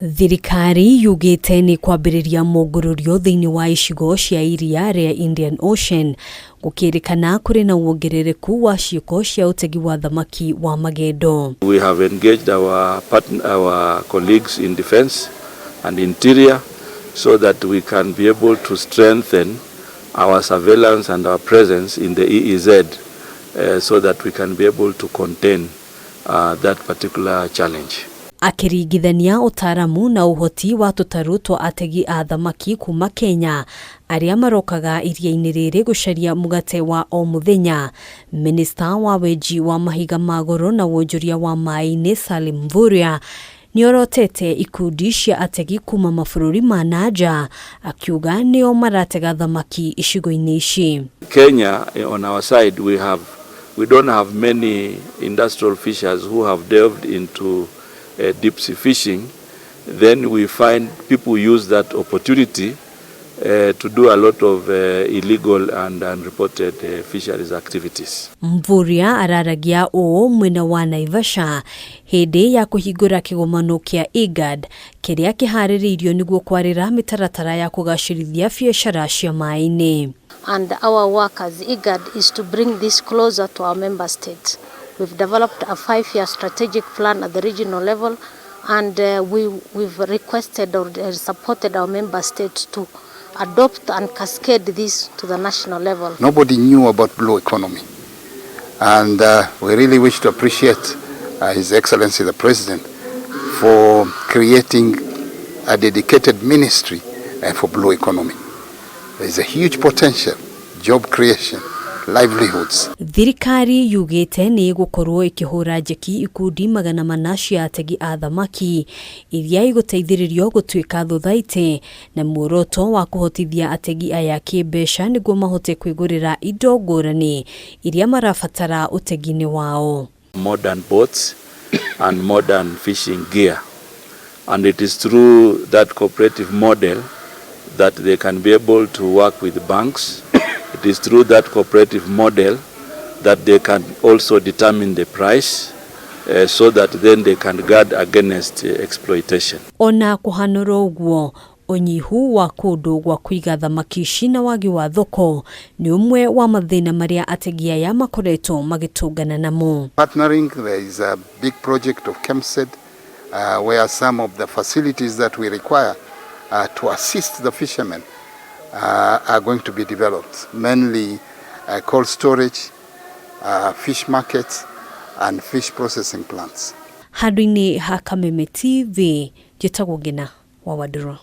Thirikari yugĩte nĩ kwambĩrĩria mũngũrũrio thĩinĩ wa icigo cia iria rĩa Indian Ocean gũkĩrĩkana kũrĩ na wongerereku wa ciĩko cia ũtegi wa thamaki wa magendo. We have engaged our partner, our colleagues in defense and interior so that we can be able to strengthen our surveillance and our presence in the EEZ so that we can be able to contain that particular challenge. Akĩringithania ũtaaramu na ũhoti wa tũtarũ twa ategi a thamaki kuma Kenya arĩa marokaga iria-inĩ rĩrĩ gũcaria mũgate wa o mũthenya, Minista wa wenji wa mahiga ma goro na wonjoria wa maĩ-inĩ Salim Mvurya nĩorotete ikundi cia ategi kuma mabũrũri ma na nja, akiuga nĩo maratega thamaki icigo-inĩ ici. Kenya, on our side, we don't have many industrial fishers who have delved into deep sea fishing. Then we find people use that opportunity to do a lot of illegal and unreported fisheries activities. Mvurya araragia ũũ mwena wa Naivasha hĩndĩ ya kũhingũra kĩgomano kĩa IGAD kĩrĩa kĩharĩrĩirio nĩguo kwarĩra mĩtaratara ya kũgacĩrithia biacara cia maĩ-inĩ. And our work as IGAD is to bring this closer to our member states. We've developed a 5-year strategic plan at the regional level, and we've requested or supported our member states to adopt and cascade this to the national level. Nobody knew about blue economy, and we really wish to appreciate His Excellency the President for creating a dedicated ministry for blue economy. There is a huge potential, job creation, livelihoods. Thirikari yugĩte nĩ ĩgũkorwo ĩkĩhũra njeki ikundi 400 cia ategi a thamaki iria igũteithĩrĩrio gũtuĩka thothaitĩ na muoroto wa kũhotithia ategi aya kĩmbeca nĩguo mahote kwĩgũrĩra indo ngũrani iria marabatara ũtegi-inĩ wao. Modern boats and modern fishing gear. And it is through that cooperative model that they can be able to work with banks. It is through that cooperative model that they can also determine the price so that then they can guard against exploitation. Ona kũhanũra ũguo, ũnyihu wa kũndũ gwa kũiga thamaki ici na wagi wa thoko nĩ ũmwe wa mathĩna marĩa ategi aya makoretwo magĩtũngana namo. Partnering, there is a big project of KEMFSED where some of the facilities that we require to assist the fishermen are going to be developed, mainly cold storage, fish markets, and fish processing plants. Handũ-inĩ ha Kameme TV, njĩtagwo Ngina wa Wandũrũ.